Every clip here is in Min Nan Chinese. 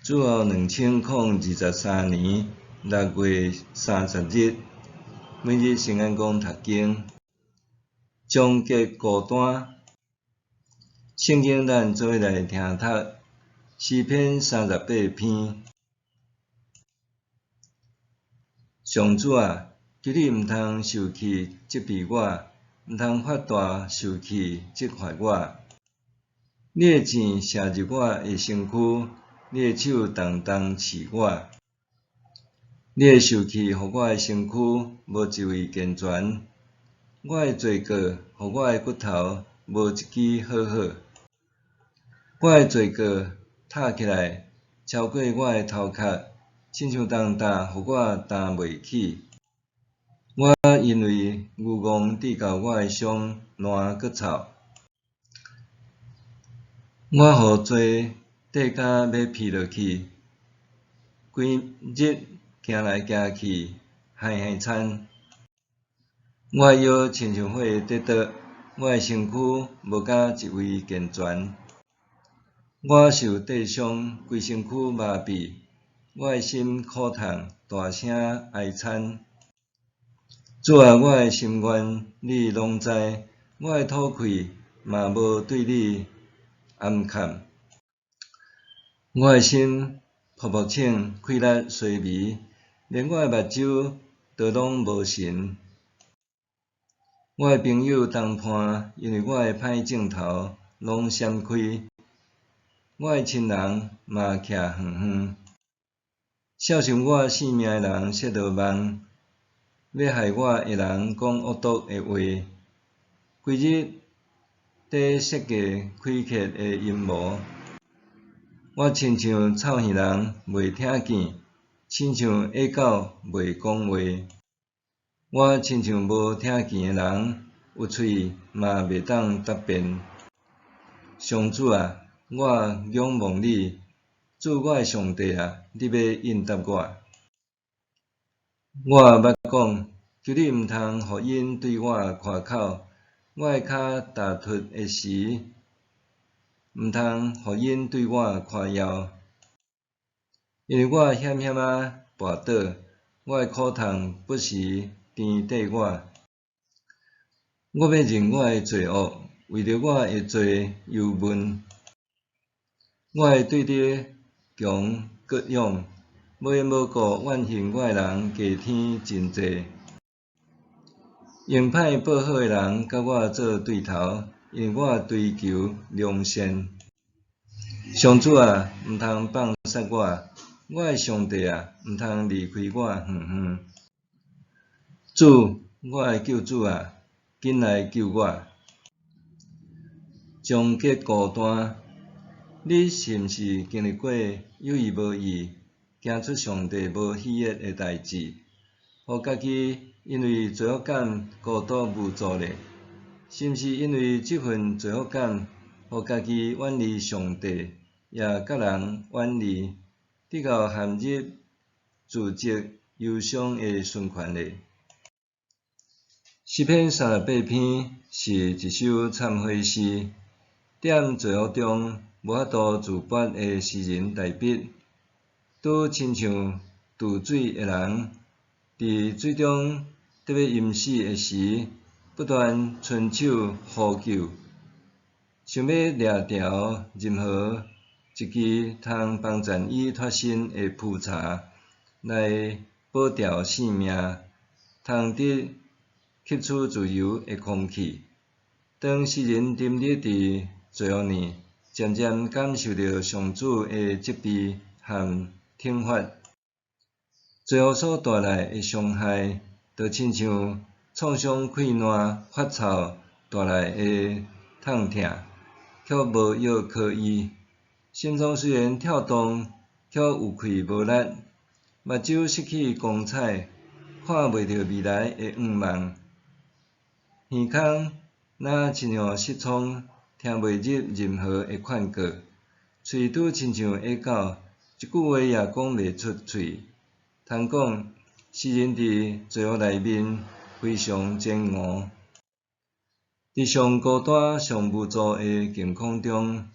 主後2023年6月30日，每日聖安講讀經，終結孤單。聖經咱做伙來聽讀詩篇三十八篇。上主啊，求你毋通受氣責備我，毋通發大受氣責罰我。你的箭射入我的身軀，你的手重重刺我。你的受氣予我的身軀無一位健全，我的罪過予我的骨頭無一支好好。我的罪過塔起來，超過我的頭殼，親像重擔予我擔袂起。我因為愚戇致到我的傷爛閣臭。我予罪綴甲欲披落去，規日行來行去，害害慘。我的腰親像火佇灼，我的身軀無敢一位健全。我受硩傷，規身軀麻痺，我的心苦痛，大聲哀慘。主啊，我的心願你攏知，我的吐氣嘛無對你掩崁。我的心噗噗衝，氣力衰微，連我的目睭都攏無神。我的朋友同伴因為我的歹症頭攏閃開，我的親人嘛徛遠遠。肖想我性命的人設落網，欲害我的人講惡毒的話，規日佇設計虧缺的陰謀。我親像臭耳人袂聽見，親像啞狗袂講話。我親像無聽見的人，有喙嘛袂當答辯。上主啊，我仰望你，主我的上帝啊，你欲應答我。我捌講，求你毋通予𪜶對我誇口，我的跤踏脫的時，毋通予𪜶對我誇耀。因為我險險仔跋倒，我的苦痛不時纏綴我。我欲認我的罪惡，為著我的罪憂悶。我的對敵強閣勇，無緣無故怨恨我的人加添真濟。用歹報好的人佮我做對頭，因為我追求良善。上主啊，毋通放殺我，我的上帝啊，毋通離開我遠遠。主，我的救主啊，緊來救我！終結孤單，你是毋是經歷過有意無意行出上帝無喜悅的代誌，予家己因為罪惡感孤獨無助咧？是毋是因為這份罪惡感，予家己遠離上帝，也佮人遠離，直到陷入自責憂傷的循環咧？詩篇三十八篇是一首懺悔詩，踮罪惡中無法度自拔的詩人大衛，拄親像墜水的人，佇水中得欲淹死的時，不斷伸手呼救，想欲掠著任何一支通幫助伊脫身的浮柴來保牢性命，通得吸取自由的空氣。當詩人沉溺佇罪惡裡，漸漸感受著上主的責備和懲罰。罪惡所帶來的傷害，就親像創傷潰爛發臭帶來的痛疼，卻無藥可醫。心臟雖然跳動，卻有氣無力；目睭失去光彩，看袂著未來的願望。耳孔若親像失聰，聽袂入任何的勸告；喙拄親像啞狗，一句話也講袂出喙。通講，詩人佇罪惡內面非常煎熬，佇上孤單、上無助的境況中，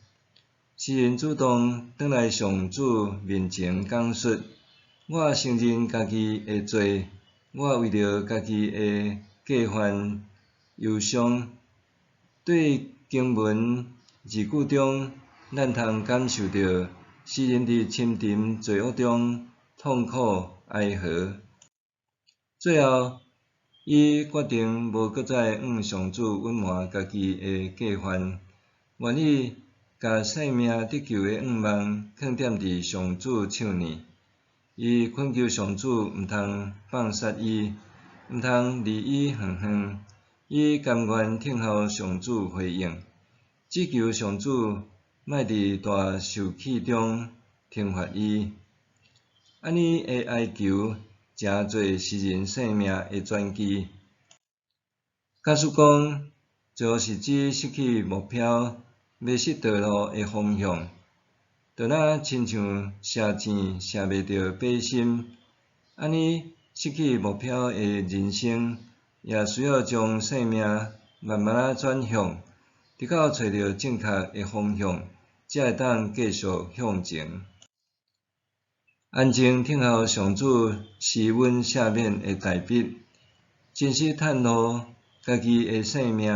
詩人主動轉來上主面前講述：我承認家己的罪，我為著家己的過犯憂傷。對經文字句中，咱通感受著詩人佇深沉罪惡中痛苦哀嚎。最後，伊決定無閣再向上主隱瞞家己的過犯，願意共性命得救的願望囥踮佇上主手內。伊懇求上主毋通放殺伊，毋通離伊遠遠。伊甘願等候上主回應，只求上主莫佇大受氣中懲罰伊。按呢的哀求，誠做詩人生命的轉機。假使講，罪惡是指失去目標、迷失道路的方向，就若親像射箭射袂著靶心，按呢失去目標的人生，也需要將生命慢慢仔轉向，直到揣著正確的方向，才會當繼續向前。安靜等候上主施恩赦免的代筆，真實袒露家己的生命，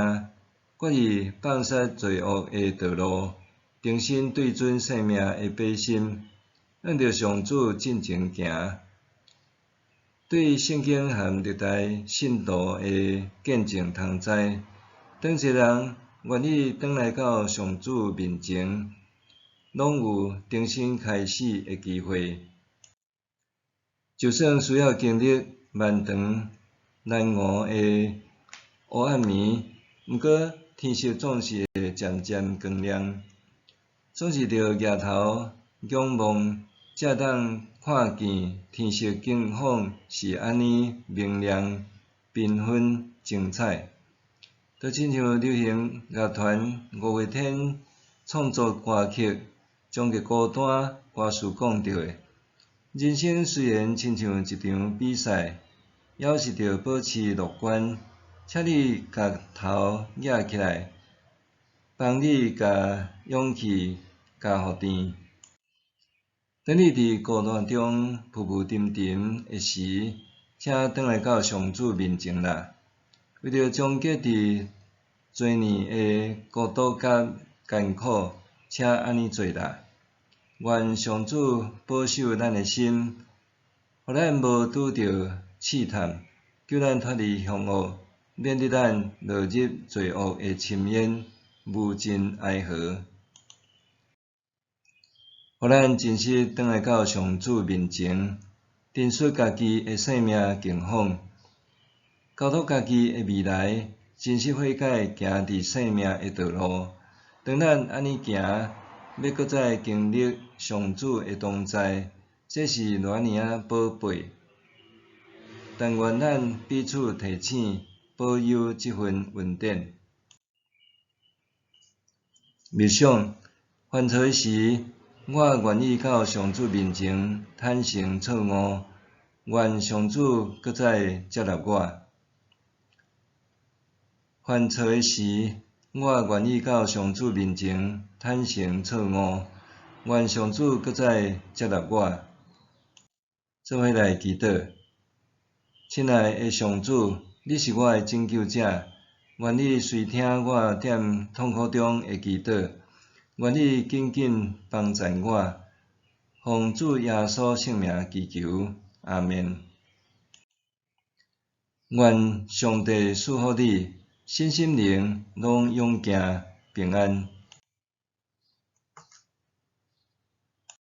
決意放殺罪惡的道路，重新對準生命的靶心，向著上主進前行。對聖經和歷代信徒的見證通知，當一個人願意轉來到上主面前，攏有重新開始的機會。就算需要經歷漫長難熬的黑暗暝，毋過天色總是會漸漸光亮，總是著舉頭仰望，才會當看見天色景況是按呢明亮、繽紛、精彩。就親像流行樂團五月天創作歌曲《終極孤單》歌詞講著的：人生雖然親像一場比賽，猶是著保持樂觀，請你共頭舉起來，幫你共勇氣加予電。當你佇孤單中浮浮沉沉的時，請轉來到上主面前啦。為著終結佇濟年的孤獨佮艱苦，請按呢做啦。願上主保守咱的心，予咱無拄著試探，救咱脫離兇惡，免得咱落入罪惡的深淵，無盡哀嚎。予咱真實轉來到上主面前，陳述家己的生命境況，交託家己的未來，真實悔改，行佇生命的道路。當咱按呢行，欲閣再經歷上主的同在，這是偌爾仔寶貝。但願咱彼此提醒，保有這份恩典。默想，犯錯時，我願意到上主面前坦誠錯誤，願上主閣再接納我。犯錯時，我願意到上主面前坦誠錯誤，願上主閣再接納我。做伙來祈禱，親愛的上主，你是我的拯救者，願你垂聽我踮痛苦中的祈禱，願你緊緊幫贊我，奉主耶穌聖名祈求，阿們。願上帝賜福你，身心靈攏勇健平安。